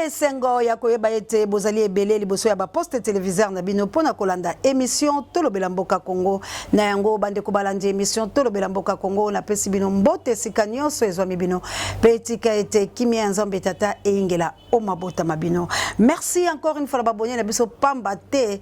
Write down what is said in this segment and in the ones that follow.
esengo ya koyeba ete bozali ebele liboso ya baposte televiseur na bino mpo na kolanda emission Tolobela Mboka Congo. Na yango bandeko balandi emission Tolobela Mboka Congo, napesi bino mbote esika nyonso ezwami bino mpe etika ete kimia ya Nzambe Tata eyingela o mabota ma bino. Merci encore une fois na babonne na biso pamba te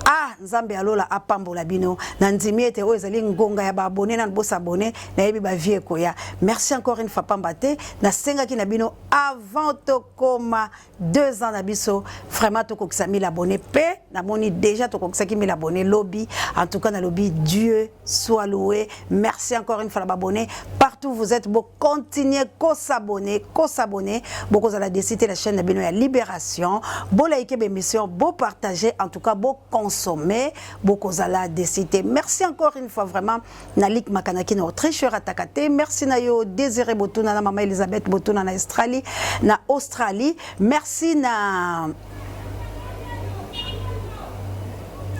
ah Nzambe ya lola apambola bino. Na ndimi ete oyo ezali ngonga ya ba abonne nanu bosabone, nayebi ba vie ekoya. Merci encore une fois pamba te nasengaki na bino avant tokoma 2 ans na biso vraiment tokokisa 1000 abonnés pe namoni déjà tokokisaki 1000 abonnés lobi. En tout cas nalobi Dieu soit loué. Merci encore une fois na babonne partout vous êtes, bo continuer ko s'abonner, ko s'abonner, bokozala décider la chaîne na bino ya Libération, bo liker l'émission, bo partager, en tout cas bo consommer, bokozala décider. Merci encore une fois vraiment na Lik Makanaki na Autriche Ratakate, merci na yo Désiré Botuna na maman Elisabeth Botuna na Australie, na Australie, merci na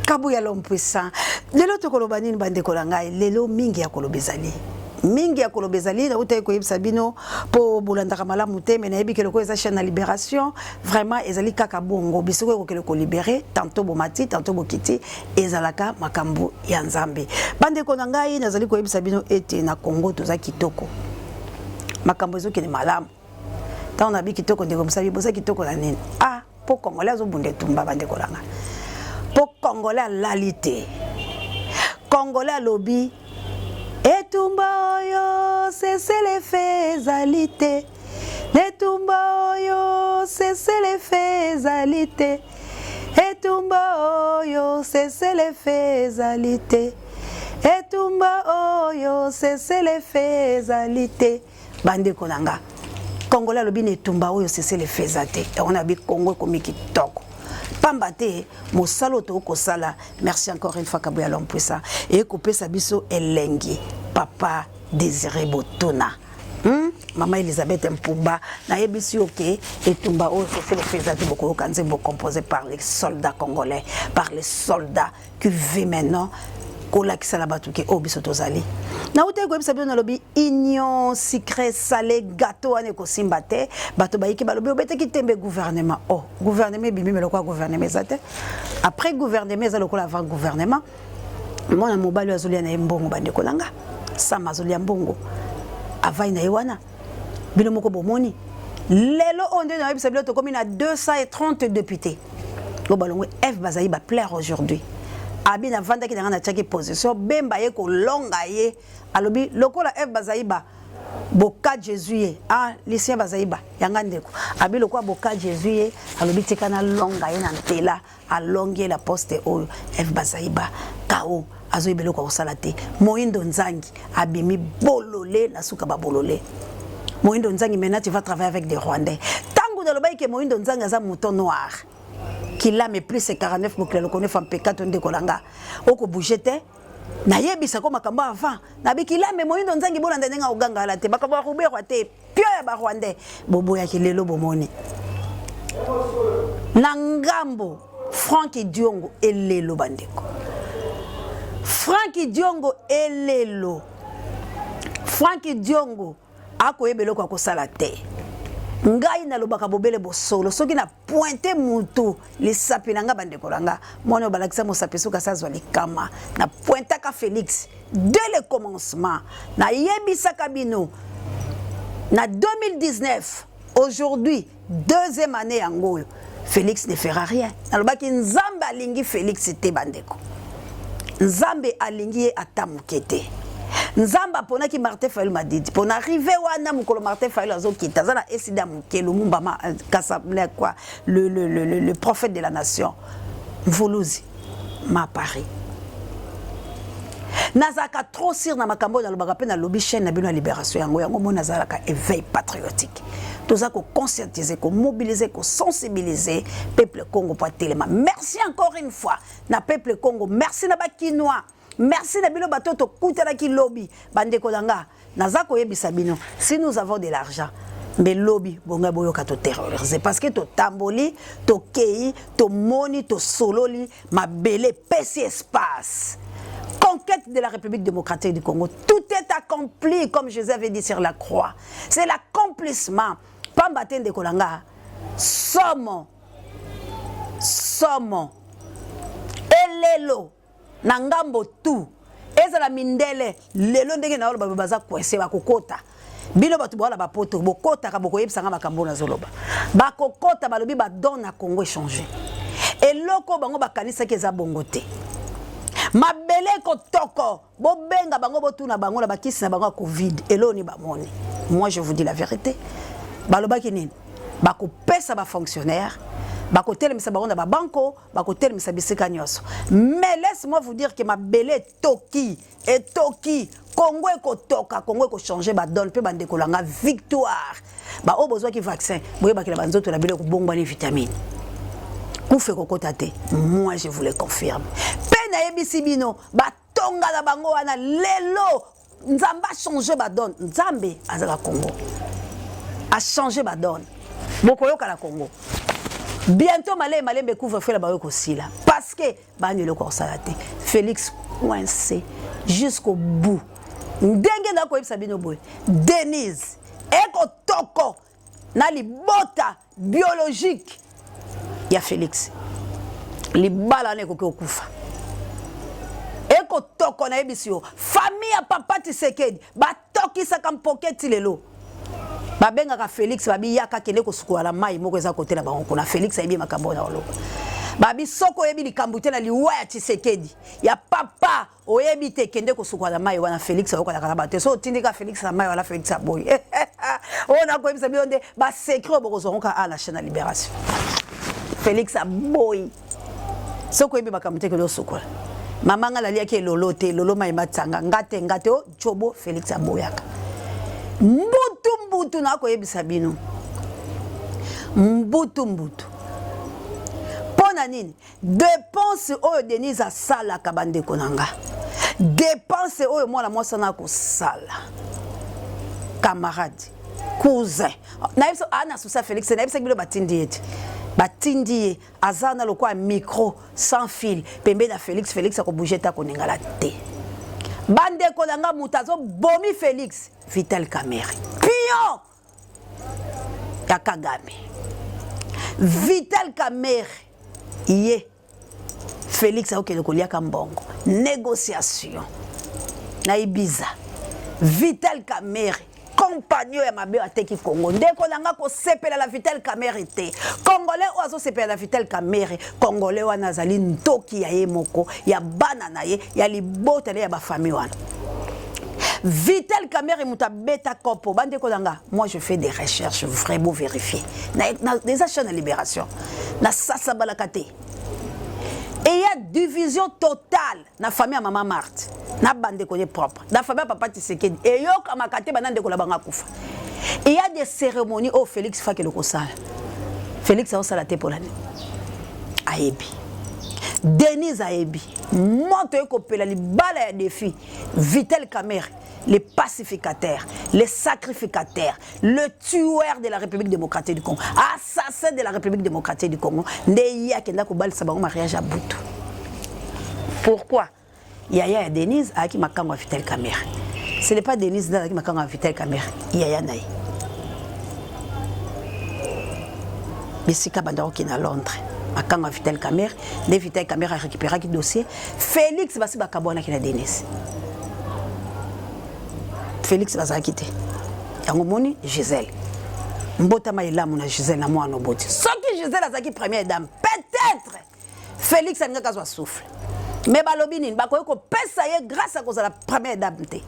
Kabuya l'homme puissant. Lelo tokoloba nini bandeko na ngai? Lelo mingi ya koloba ezali. Mingi ya koloba ezali, nautaki koyebisa bino mpo bolandaka malamu te, mais nayebi ke lokola eza chaîne ya Libération, vraiment ezali kaka bongo. Bisoko ekokende kolibere, tantôt bomati, tantôt bokiti, ezalaka makambo ya Nzambe. Bandeko na ngai, nazali koyebisa bino ete na Congo toza kitoko. Makambo ezokende malamu. Ntango nabi kitoko, ndeko mosabi, boza kitoko na nini? Ah, po Congolais azobunda etumba, bandeko na ngai. Po Congolais alali te. Congolais alobi etumba oyo cessez-le-feu ezali te. Etumba oyo cessez-le-feu ezali te. Etumba oyo cessez-le-feu ezali te. Etumba oyo cessez-le-feu ezali te. Bandeko na nga, Congolais alobi na etumba oyo cessez-le-feu eza te. Yango na bi Congo ekomi kitoko. Pamba te mosala oyo tokosala, merci encore une fois Kabuya l'homme puissant, ekopesa biso elengi. Papa Désiré Botuna. Mama Elisabeth Mpumba, nayebisi yo ke etumba oyo cessez-le-feu eza te, bokoyoka nzembo composé par les soldats congolais, par les soldats qui vit maintenant kolakisa na bato ke oyo biso tozali. Nautaki koyebisa bino, nalobi union sucré salé gâteau wana ekosimba te. Bato bayiki balobi obetaki tembe gouvernement. Oh, gouvernement ebimi, me lokola gouvernement eza te. Après gouvernement eza lokola avant gouvernement. Mwana mobali oyo azolia na ye mbongo, bandeko na nga, Sama azolia mbongo avai na ye wana, bino moko bomoni. Lelo oyo nde nayebisa bino tokomi na 230 députés oyo balongwe Eve bazali ba plaire aujourd'hui. Abi navandaki na ngai, natiaki position, Bemba ye kolonga ye, alobi lokola Eve bazali ba boka Jésus ye, ah Lucien bazali ba yanga ndeko, abi lokola boka Jésus ye, alobi tika nalonga ye na ntela, alongi ye la poste oyo. Eve bazali ba kao azoyeba eloko ya kosala te. Moindo Nzangi abimi bolole na suka ba bolole. Moindo Nzangi, maintenant tu vas travailler avec des Rwandais. Tango nalobaki ke Moindo Nzangi aza mouton noir qu'il a plus 49 mokili alokone fa mpeka to ndeko na nga okobouge te, nayebisa ko makambo avant nabiki lame Moindo Nzangi, bolanda ndenge akogangala te, makambo ya Ruberwa te, pio ya barwandais boboyaki, lelo bomoni na ngambo. Frank Diongo elelo, bandeko, Frank Diongo elelo. Frank Diongo akoyeba eloko ya kosala te. Ngai nalobaka bobele bosolo. Soki na pointe mutu lisapi na nga, bandeko na nga, mwana oyo balakisa mosapi soki asi azwa likama. Na pointaka Félix dès le commencement, nayebisaka bino na 2019, aujourd'hui deuxième année yango oyo, Félix ne fera rien. Nalobaki Nzambe alingi Félix te, bandeko, Nzambe alingi ye ata moke te. Nzambe aponaki Martin Fayulu Madidi mpona arrive wana. Mokolo Martin Fayulu azokita, aza na esida moke Lumumba ma, kasa, quoi, le prophète de la nation Mvuluzi ma Paris. Nazalaka trop sûr na makambo oyo nalobaka mpe nalobi. Chaîne na bino ya Libération, yango yango moi nazalaka éveil patriotique. Toza koconscientiser, komobiliser, kosensibiliser peuple Congo po atelema. Merci encore une fois na peuple Congo, merci na bakinois, merci na bino bato tokutanaki lobi. Bandeko na nga, naza koyebisa bino, si nous avons de l'argent, mbe lobi bongai boyoka toterroriser, parce que totamboli, tokei, tomoni, tosololi, mabele epesi espace. Conquête de la République démocratique du Congo, tout est accompli, comme Jésus avait dit sur la croix. C'est l'accomplissement. Pamba te ndeko na nga, Somo somo elelo na ngambo tout ezala mindele lelo ndenge na oloba baza coince bakokota bino bato bawala bapoto bokotaka bokoyebisa nga makambo nazoloba bakokota balobi badon na Congo echange eloko bango bakanisaki eza bongo te mabele ekotoko bobenga bango botuna bango na bakisi na bango ya covid eloni bamoni. Moi, je vous dis la vérité, balobaki nini? Bakopesa bafonctionnaire, bakotelemisa bango na babanko, bakotelemisa bisika nyonso. Mais laisse-moi vous dire que mabele etoki, etoki, Congo ekotoka, Congo ekochange badone. Mpe bandeko na nga, victoire, baoyo bozwaki vaccin, boyebaki na banzoto na bino ekobongwani, vitamine kufa ekokota te. Moi, je vous le confirme. Mpe nayebisi bino, batonga na bango wana lelo, Nzambe achange badone. Nzambe aza na Congo, achange badone. Bokoyoka na Congo bientôt, malembe malembe, couvre-feu na bango ekosila parce que bani eloko kosala te. Félix coincé jusqu'au bout. Ndenge na koyebisa bino boye, Denise ekotoko na libota biologique ya Félix, libala wana ekoki kokufa, ekotoko. Nayebisi yo, famille ya papa Tisekedi batokisaka mpoke ti lelo. Babengaka Félix, babi yaka, kende kosukola na mai moko eza kote na bango kuna. Félix ayebi makambo na oloba. Babi soki oyebi likambo te na liwa ya Tshisekedi ya papa, oyebi te, kende kosukola na mai wana. Félix ayokalaka na bato. So otindika Félix na mai wana, Félix aboyi. Oyo nakoyebisa bino nde basecret oyo bokozwa ngo a na chaîne ya Libération. Félix aboyi. Soki oyebi makambo te, kende osukola. Mama nga naliaki elolo te, elolo mai matanga nga te, nga te o jobo. Félix aboyaka mbutu mbutu. Nakoyebisa bino mbutu mbutu mpo na nini. Dépense oyo Denise asalaka, bandeko na nga, dépense oyo mwana mwasi wana akosala, camarade, cousin, nayebi aa na susa Félix. Nayebisaki bino, batindi ye te, batindi ye. Aza na lokola micro sans fil pembeni na Félix. Félix akobouge te, akoningala te. Bandeko na nga, moto azobomi Félix, Vital Kamerhe, pion ya Kagame. Vital Kamerhe ye Félix akokende koliaka mbongo, négociation na Ibiza. Vital Kamerhe, compagnon ya mabe, ateki Congo. Ndeko na nga, kosepela na Vital Kamerhe te. Congolais oyo azosepela na Vital Kamerhe, Congolais wana azali ntoki ya ye moko, ya bana na ye, ya libota na ye, ya bafamille wana. Vital Kamerhe moto abeta kopo. Bandeko na nga, moi, je fais des recherches vraiment vérifiées. Eza chaîne ya Libération, nasasabalaka te. Eya division totale na famille ya mama Marthe na bandeko ye propre, na famille ya papa Tisekedi eyokamaka te. Bana ndeko na bango akufa. Il y a des cérémonies oyo Félix fakele kosala, Félix aosala te. Mpona nini? Ayebi, Denise ayebi moto ekopela libala ya défi. Vital Kamerhe, le pacificateur, le sacrificateur, le tueur de la République démocratique du Congo, assassin de la République démocratique du Congo, nde ye akenda kobalisa bango mariage ya butu. Pourquoi? Yaya ya Denise ayaki makango ya Vital Kamerhe. Ce n'est pas Denise nde azalaki makango ya Vital Kamerhe, yaya na ye. Bisika banda kokende na Londres, makango ya Vital Kamerhe nde Vital Kamerhe arécupéraki dossier. Félix basi bakabwanaki na Denise, Félix bazalaki te. Yango moni Gisèle, mbotama elamu na Gisèle na mwana oboti. Soki Gisèle azalaki première dame, peut-être Félix alingaki azwa souffle. Mais balobi nini? Bakoki kopesa ye grâce ya kozala première dame te.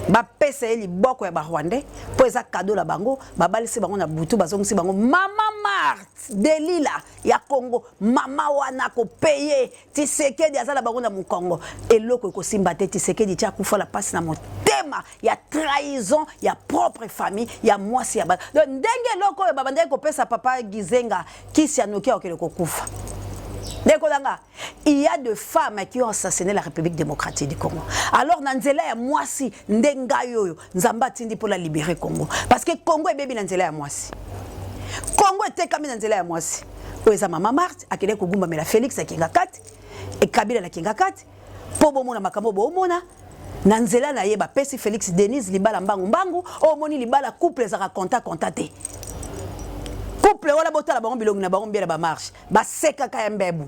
Bapesa ye liboko ya Barwandais mpo eza cadeau na bango. Babalisi bango na butu, bazongisi bango. Mama Marthe Delila ya Congo, mama wana kopeye Tisekedi aza na bango na mokongo. Eloko ekosimba te. Tisekedi ti akufa na mpasi na motema ya trahison ya propre famille, ya mwasi ya bana. Donc ndenge eloko oyo babandaki kopesa papa Gizenga kisi ya noki, akokende kokufa. Ndeko nanga, il y a de femmes qui ont assassiné la République démocratique du Congo. Alors na nzela ya mwasi nde ngai oyo Nzambe atindi mpo na libérer Congo, parce que Congo ebebi na nzela ya mwasi, Congo etekami na nzela ya mwasi oyo eza mama Marthe. Akende kogumbamela Félix akinga kati, ekabila na kinga kati mpo bomona makambo boomona na nzela na ye. Bapesi Félix Denise libala mbangu mbangu. Oyo omoni libala, couple ezalaka konta konta te. Couple Couple wana botala bango bilongi na bango mbie na bamarche, basekaka ya mbebu.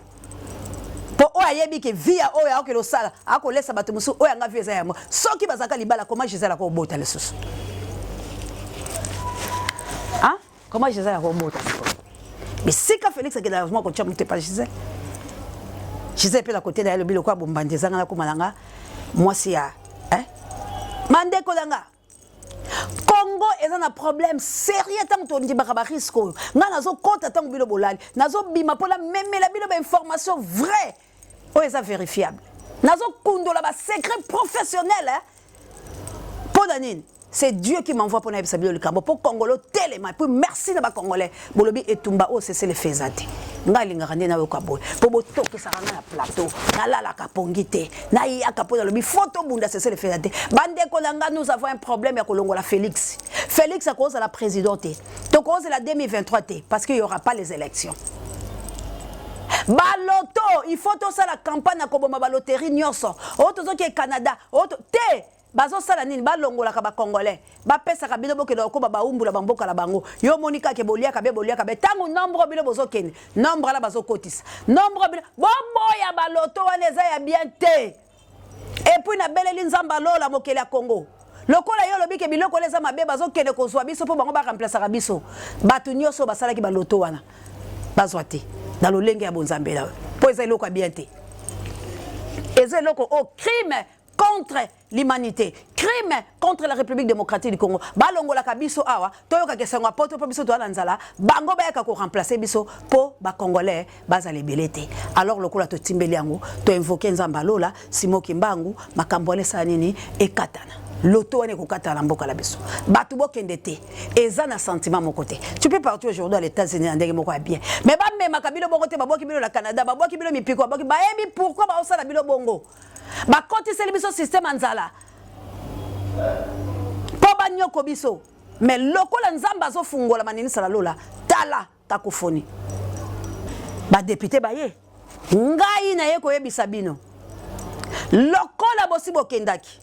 Mpo oyo ayebi ke vie ya oyo akokende osala, akolesa bato mosusu, oyo anga vie eza yango. Soki bazalaka libala, comment Gisèle akobota lisusu? Hein? Comment Gisèle akobota sikoyo? Bisika Félix akendaka mwa kotya moto epa Gisèle. Gisèle mpe na kote na ye alobi lokola bombandi ezanga nakoma na nga mwasi ya eh? Bandeko na nga, Congo eza na problème sérieux. Ntango tondimaka barisque oyo, ngai nazokɔta ntango bino bolali, nazobima mpo namemela bino bainformation vrai oyo eza vérifiable, nazokundola basecret professionnel, eh? Mpo na nini? C'est Dieu qui m'envoie mpo nayebisa bino likambo mpo Congolo telema. Puis merci na bacongolais, bolobi etumba oyo cessez-le-feu eza te. Ngai alingaka nde nayoka boye mpo botokisaka ngai na plateau, nalalaka pongi te, nayaka mpo nalobi fo tobunda cessez-le-feu eza te. Bandeko na ngai, nous avons un problème ya kolongola Félix. Félix akozala président te, tokozela 2023 te, parce qu'il y aura pas les élections. Baloto, il faut tosala campagne ya koboma baloterie nyonso oyo tozoki Canada oyo te. Bazosala nini? Balongolaka bacongolais, bapesaka bino, bokende kokóma baumbula bamboka na bango. Yo omoni kaka boliaka be, boliaka be. Ntango nombre bino bozokende, nombre wana bazokotisa nombre bino. Boboya baloto wana, eza ya bien te. Et puis nabeleli Nzambe alola, mokeli ya Congo, lokola yo olobi ke biloko wana eza mabe, bazokende kozwa biso mpo bango baremplaçaka biso. Bato nyonso basalaki baloto wana bazwa te na lolenge ya bonzambe na, mpo eza eloko ya bien te, eza eloko oyo crime contre l'humanité, crime contre la République démocratique du Congo. Balongolaka biso awa, toyokaka esengo ya poto, mpo biso toza na nzala, bango bayaka koremplace biso mpo bacongolais bazala ebele te. Alors lokola totimbeli yango, toinvoke Nzambe alola, Simoki Mbangu, makambo wana esala nini? Ekatana. Loto wana ekokatana na mboka na biso. Bato bokende te, eza na sentiment moko te. Tu peux partir aujourd'hui à l'États-Unis na ndenge moko ya bien, mais bamemaka bino bongo te. Babwaki bino na Canada, babwaki bino mipiko, babwaki. Bayebi pourquoi baosala bino bongo. Bakotiseli biso système ya nzala mpo banyoko biso. Mais lokola Nzambe azofungola maninisa na lola, tala kakofoni, badéputé baye. Ngai naye koyebisa bino, lokola bosi bokendaki,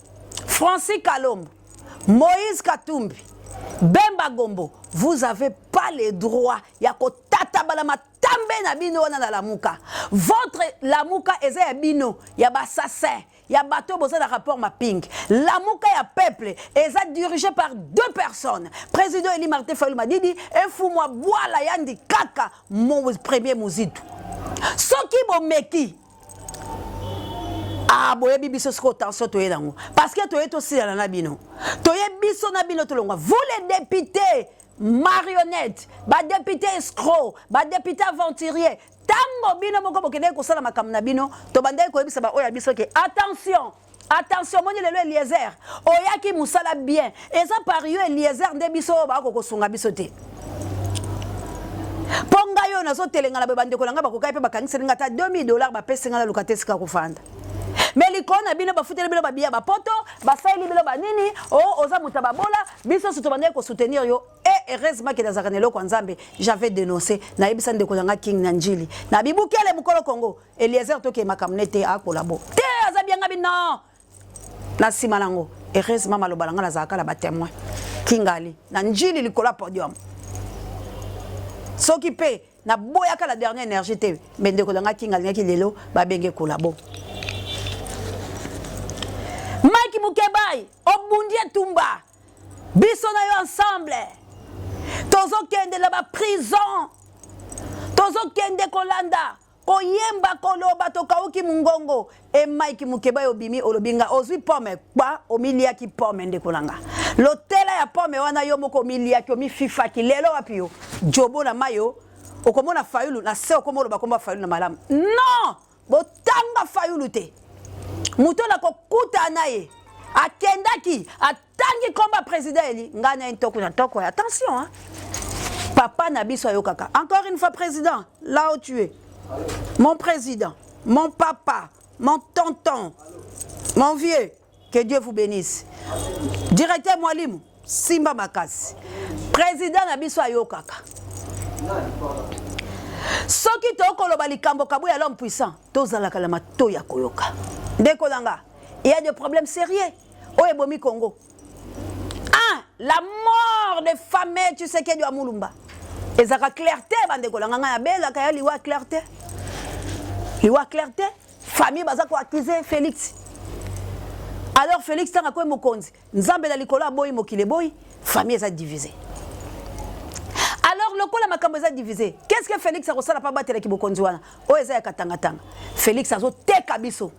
Francis Kalombo, Moïse Katumbi, Bemba Gombo, vous avez pas le droit ya kotatabala matambe na bino wana na Lamuka. Votre Lamuka eza ya bino ya bassassin, ya bato oyo boza na rapport mapping. Lamuka ya peuple eza dirigé par deux personnes, président élu Martin Fayulu Madidi, efumwa bwala yandi kaka mo premier Muzitu. Soki bomeki, ah, boyebi biso sikoyo tension toye nango, parce que toye tosilana na bino, toye biso na bino tolongwa. Vous les députés marionnette, badéputé escroc, badéputé aventurier, ntango bino moko bokendeki kosala makambo na bino, tobandaki koyebisa baoyo ya biso ke attention, attention. Omoni lelo Eliezer oyaki mosala bien, eza par yo Eliezer nde biso oyo bako kosunga biso te. Mpo ngai oyo nazotelenga na boye, bandeko na ngai bakokai mpe bakangiseli ngai ata 2000 dollars, bapesi ngai naluka te esika kofanda. Mais likolo na bino, bafuteli bino babiya bapoto, basaleli bino banini. O oza moto ya babola, biso nyonso tobandaki kosoutenir yo. E heureusement ke nazalaka na eloko ya Nzambe. J'avais dénoncé, nayebisa ndeko na nga King na Njili na bibukele mokolo Congo, Eliezer tokee makambo ne te, akola bo te, aza bianga bi non na nsima nango. Heureusement maloba na nga nazalaka na batémoin, Kingali na Njili likolo ya podium. Soki mpe naboyaka la dernière énergie te, mais ndeko na nga Kinga alingaki lelo babenge kolabo. Mike Mukebai, obundi etumba, biso na yo ensemble tozokende na baprison, tozokende kolanda koyemba, koloba tokauki mongongo. E Mike Mukebai, obimi, olobi nga ozwi pomme kpa, omiliaki pomme. Ndeko na nga, lotela ya pomme wana yo moko omiliaki, omififaki. Lelo wapi yo jobo na mai yo okomona Fayulu na se, okoma oloba komba Fayulu na malamu. Non, botanga Fayulu te. Moto na kokuta na ye akendaki, atangi komba président eli ngai na ye ntoko na ntoko. Attention, hein? Papa na biso ayokaka. Encore une fois, président, là où tu es, mon président, mon papa, mon tonton, mon vieux, que Dieu vous bénisse. Directeur Mwalimu Simba makasi, président na biso ayokaka. Soki tokoloba likambo Kabuya l'homme puissant, tozalaka na matoi ya koyoka. Ndeko na nga, il y a des problèmes sérieux oyo ebomi Congo. Un, la mort de fameux Tshisekedi wa Mulumba. Ezalaka clair te bandeko na nga, ngai nabelaka ya liwa clair te. Liwa clair te. Famille baza ko accuser Felix. Alors Felix tanga koyi mokonzi, Nzambe na likolo aboyi mokili eboyi, famille eza divisée. Alors lokola makambo eza divisé, qu'est-ce que Felix akosala pa batelaki bokonzi wana? Oyo eza ya katanga tanga. Felix azoteka biso.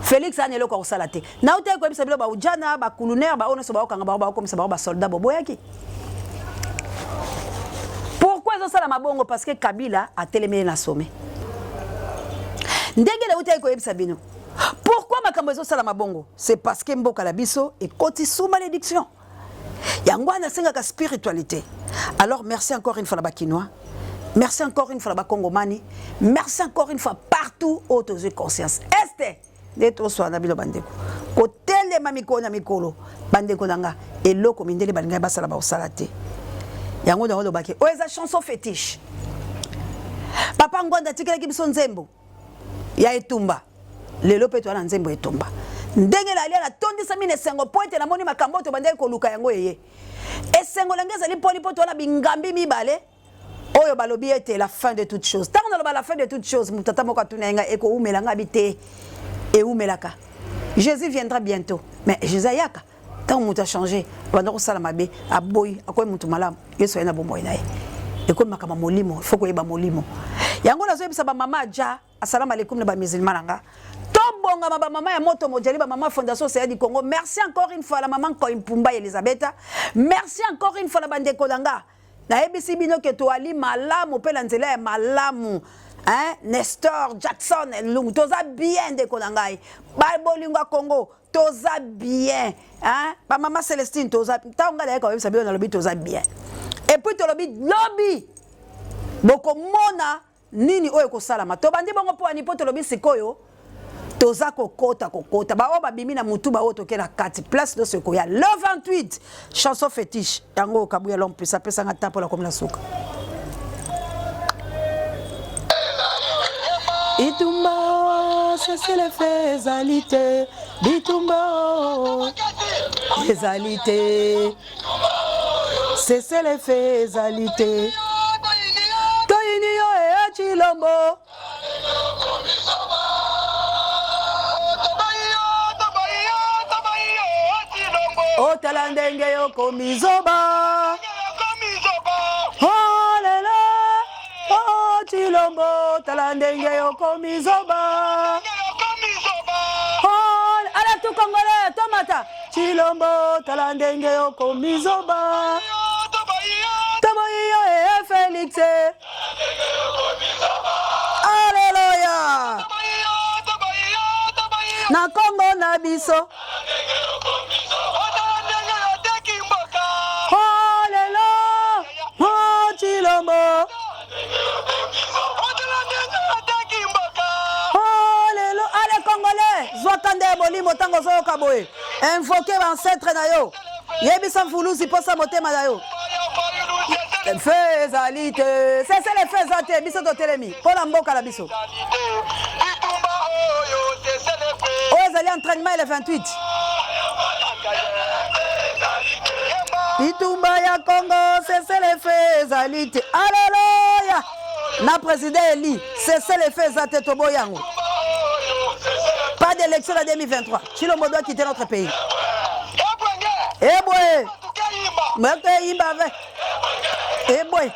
Felix ana eloko akosala te. Nautaki koyebisa bino ba ujana, ba kulunaire, ba oyo nyonso baokanga bango baokomisa bango ba soldat boboyaki. Pourquoi ezosala mabongo? Parce que Kabila atelemeli na sommet. Ndenge nautaki koyebisa bino. Pourquoi makambo ezosala mabongo? C'est parce que mboka la biso ekoti sous malédiction. Yango wana asengaka spiritualité. Alors merci encore une fois na ba Kinois. Merci encore une fois na ba Kongomani. Merci encore une fois partout oyo tozwi conscience. Este nde toswana bino bandeko. Kotelema mikolo na mikolo bandeko na nga eloko mindele balingaki basala bakosala te. Yango nango lobaki oyo eza chanson fétiche. Papa Ngwanda atikelaki biso nzembo ya etumba. Lelo mpe toza na nzembo ya etumba. Ndenge nalia natondisami na esengo mpo ete namoni makambo oyo tobandaki koluka yango eye. Esengo na ngai ezali mponi mpo toza na bingambi mibale oyo balobi ete la fin de toute chose. Ntango naloba la fin de toute chose, moto ata moko atuna ye ngai ekowumela ngai abi te, ewumelaka. Jésus viendra bientôt. Mais Jésus ayaka. Ntango moto a change, abanda kosala mabe, aboyi, akomi moto malamu, Yesu aye na bomoi na ye. Ekomi makambo ya molimo, il faut koyeba molimo. Yango nazoyebisa ba mama aja, assalamu alaikum na ba musulman na nga. Tobongama ba mama ya moto mojali, ba mama Fondation Océan du Congo. Merci encore une fois la maman Nkoy Mpumba Elisabeth. Merci encore une fois na bandeko na nga. Nayebisi bino ke toali malamu pe na nzela ya malamu. Hein? Nestor Jackson Lungu, toza bien ndeko na ngai. Ba bolingo ya Congo, toza bien. Hein? Ba mama Celestine toza ntango ngai nayaka koyebisa bino nalobi toza bien. Et puis tolobi lobi bokomona nini oyo ekosalama. Tobandi bongo mpo ani mpo tolobi sikoyo toza kokota kokota baoyo babimi na mutu baoyo toke na kati place nyonso ekoya le 28 chanson fétiche yango Kabuya l'homme plus apesanga ta mpo nakomi na suka. Bitumba cessez-le-feu ezali te, bitumba ezali te, cessez-le-feu ezali te, toyini yo eya Tshilombo. Otala ndenge yokomi zoba. Oh lelo, oh Tshilombo, tala ndenge yokomi zoba. Oh, ala tout Congolais, tomata. Tshilombo, tala ndenge yokomi zoba. Toboyi yo eh Felix. Alléluia. Na Congo na biso. Oh lelo, oh Tshilombo. Oh lelo, allez Congolais, zwa kanda ya molimo ntango ozoyoka boye. Invoquer ba ancêtre na yo. Yebisa mvuluzi posa motema na yo. Feu ezali te. Cessez le feu eza te, biso totelemi mpo na mboka na biso. Oyo ezali entraînement le 28. Bitumba ya Congo, cessez le feu ezali te. Alléluia. Na président Eli, cessez le feu eza te, toboyi yango. Pas d'élection en 2023. Tshilombo doit quitter notre pays. Ebwe. Mweke yimba ve. Ebwe.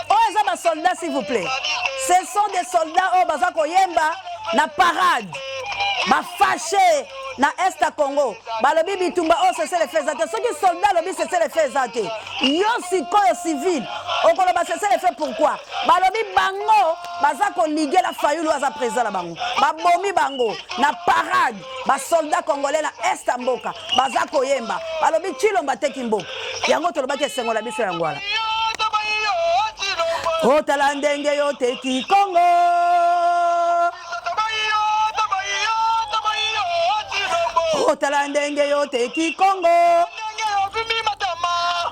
Oyo eza ba soldats s'il vous plaît. Ce sont des soldats oyo baza koyemba na parade. Ba fâchés na est ya Congo. Balobi bitumba oyo cessez le feu eza te. Soki soldat alobi cessez le feu eza te. Yo sikoyo civil okoloba cessez le feu pourquoi? Balobi bango baza koligela Fayulu aza président na bango. Babomi bango na parade ba soldats congolais na est ya mboka baza koyemba. Balobi Tshilombo ateki mboka. Yango tolobaki esengo na biso yango wana. Otala ndenge yo teki Congo. Otala ndenge yo teki Congo.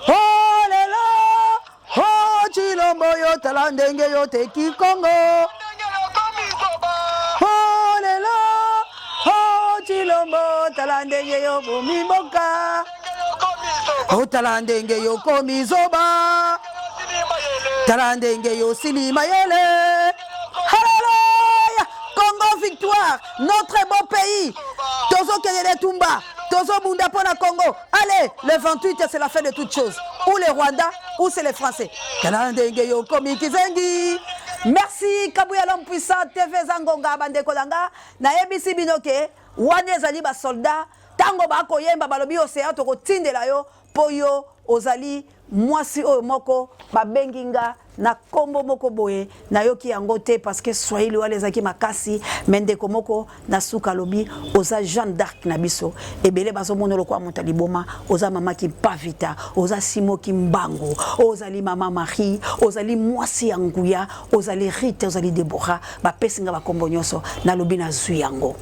Oh lelo, oh Tshilombo yo tala ndenge yo teki Congo. Oh lelo, oh Tshilombo tala ndenge yo bomi mboka. Otala ndenge yokomi zoba, tala ndenge yosili mayele. Hallelujah! Congo victoire, notre beau pays. Tozokende tumba, tozobunda mpo na Congo. Allez, le 28 c'est la fin de toutes choses. Ou les Rwandais, ou c'est les Français. Tala ndenge yokomi kizengi. Merci Kabuya l'homme puissant TV Zangonga bandeko na nga. Nayebisi bino ke wana ezali ba soldats Tango ba koyemba balobi ocean tokotindela yo po yo ozali mwasi oyo moko babengi nga na kombo moko boye nayoki yango te parce que swahili wana ezalaki makasi mais ndeko moko na suka alobi oza Jeanne d'Arc na biso ebele bazomona lokola moto ya liboma oza mama Kimpavita oza Simo Kimbangu ozali mama Marie ozali mwasi ya nguya ozali Rite ozali Deborah bapesi nga bakombo nyonso nalobi nazwi yango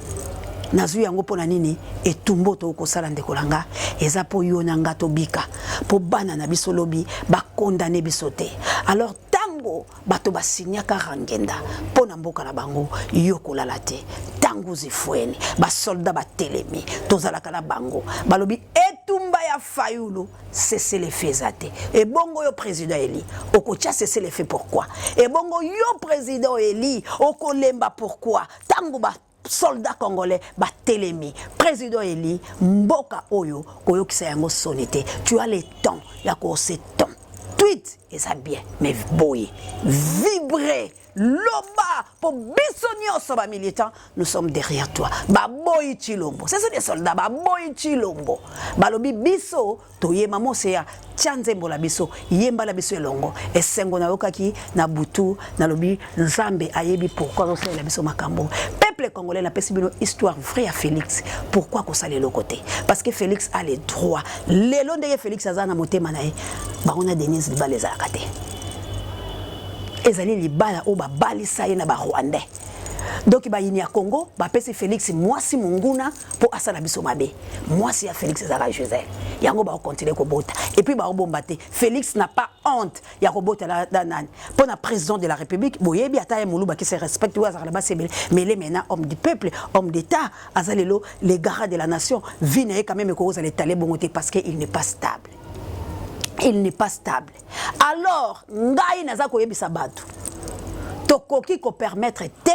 nazwi yango mpo na nini etumba oyo tokosala ndeko na nga eza mpo yo na nga tobika mpo bana na biso lobi bakondane biso te alors ntango bato basinyaka rangenda mpo na mboka na bango yo kolala te ntango zifueni basolda batelemi tozalaka na bango balobi etumba ya fayulu cessez-le-feu eza te ebongo yo président eli okotia cessez-le-feu pourquoi ebongo yo président eli okolemba pourquoi ntango ba soldat congolais batelemi président eli mboka oyo koyokisa yango soni te tu as le temps ya kose temps tweet eza bien mais boye vibre loba po biso nyonso ba militants nous sommes derrière toi baboyi Tshilombo ce sont des soldats baboyi Tshilombo balobi biso toyema moseya tia nzembo na biso yemba na biso elongo esengo nayokaki na butu nalobi nzambe ayebi pourquoi azosalela biso makambo peuple congolais napesi bino histoire vraie ya Félix pourquoi kosala eloko te parce que Félix a le droit lelo ndenge Félix aza na motema na ye bango na Denise libala ezalaka te ezali libala oyo babalisa ye na ba rwandais donc bayini ya congo bapesi félix mwasi monguna mpo asala biso mabe mwasi ya félix ezalaka gisele yango bakokontinue kobota et puis baobomba te félix n'a pas honte ya kobota na nani mpo na président de la république boyebi ata ye moluba qui se respecte oyo azalaka na basi ebele mais il est maintenant homme du peuple homme d'état aza lelo le garant de la nation vie na ye quand même ekokozala etale bongo te parce que il n'est pas stable il n'est pas stable alors ngai naza koyebisa bato tokoki kopermettre te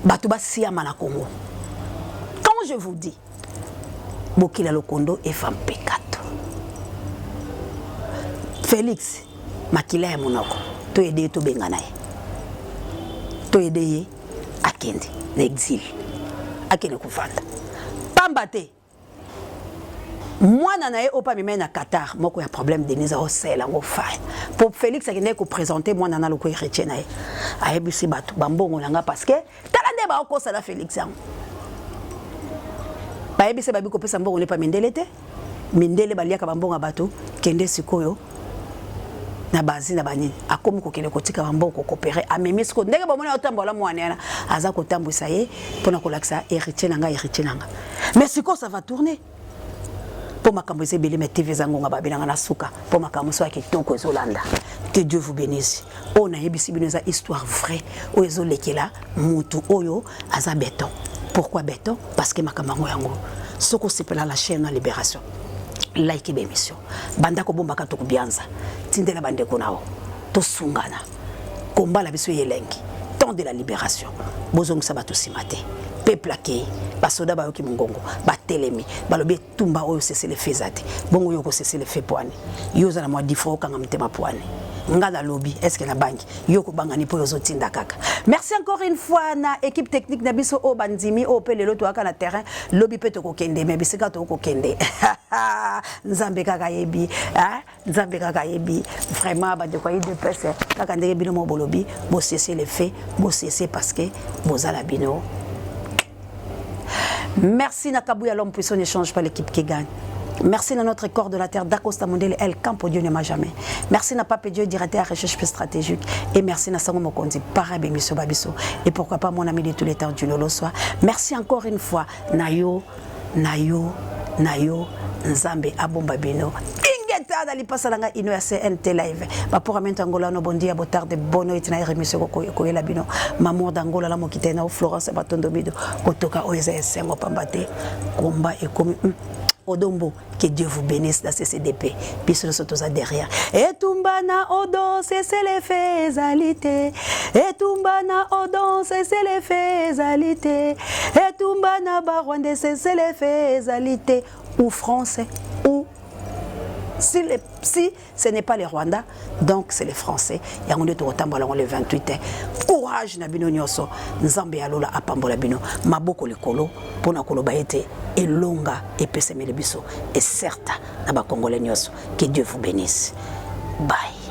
bato basiyama na congo quand je vous dis bokila lokondo efa mpekato félix makila ya monoko toyede ye tobengana ye toyede ye akende na exil akende kovanda pamba te mwana na ye oyo mpe amemai na qatar moko ya problème denise aosala yango fai mpo félix akendaki koprésente mwana na loko héritier na ye ayebisi bato bambongo na nga parce que tala nde baokosa na félix yango bayebisi babi kopesa mbongo nepa mindele te mindele baliaka bambongo ya bato kende sikoyo na bazi na banini akomi kokende kotika bambongo kokopere amemi sikoyo ndenge bomoni aotambola mwana wana aza kotambwisa ye mpona kolakisa héritier na ngai héritier na nga mais sikoyo ça va tourner mpo makambo eza ebele mais tv eza ngonga babelanga na suka mpo makambo so ya kitoko ezolanda que dieu vous bénisse oyo nayebisi bino eza histoire vraie oyo ezolekela mutu oyo aza béton pourquoi béton parce que makambo yango yango soki osepela la chaîne na libération like bémission banda kobombaka tokobianza tindela bandeko na yo tosungana komba na biso elengi temps de la libération bozongisa bato nsima te peuple akei basoda bayoki mongongo batelemi balobi etumba oyo cessez-le-feu eza te bongo yo okocessez-le-feu poani yo oza na mwa difo okanga motema poani nga nalobi est-ce nabangi yo kobangani mpo ozotinda kaka merci encore une fois na équipe technique na biso oyo bandimi oyo mpe lelo toyaka na terrain lobi mpe tokokende me bisika tokokende nzambe kaka yebi nzambe kaka yebi vraiment bandeko ya udps kaka ndenge bino mo bolobi bocessez-le-feu bocesser parce que boza na bino merci na Kabouya l'homme puissant ne change pas l'équipe qui gagne Merci à notre coordonnateur Dacosta Mondele El Campo Dieu ne m'a jamais. Merci à Pape Dieu, directeur recherche stratégique. Et merci à Sango Mokonzi, Parabe Miso Babiso. Et pourquoi pas mon ami de tous les temps, Juno Loswa. Merci encore une fois, Nayo, Nayo, Nayo, Nzambe, Abomba Bino. Ingeta na lipasa nanga ino ya CNT live. Bapora mento Angola no bon dia, boa tarde, boa noite na émission ko koyela bino. Mamour d'Angola la mokite na Florence Batondo Bido. Kotoka oyo eza esengo pamba te. Komba ekomi. Odombo, que Dieu vous bénisse na CCDP. Biso nyonso toza derrière. Etumba na Odo cessez-le-feu ezali te. Etumba na Odo cessez-le-feu ezali te. Etumba na ba Rwandais cessez-le-feu ezali te. Ou français ou si, les, si ce n'est pas les Rwandais, donc c'est les Français. Yango nde tokotambola yango le 28. Courage na bino nyonso. Nzambe ya lola apambola bino. Maboko likolo mpona koloba ete elonga epesemeli biso et certes na bakongolais nyonso. Que Dieu vous bénisse. Bye.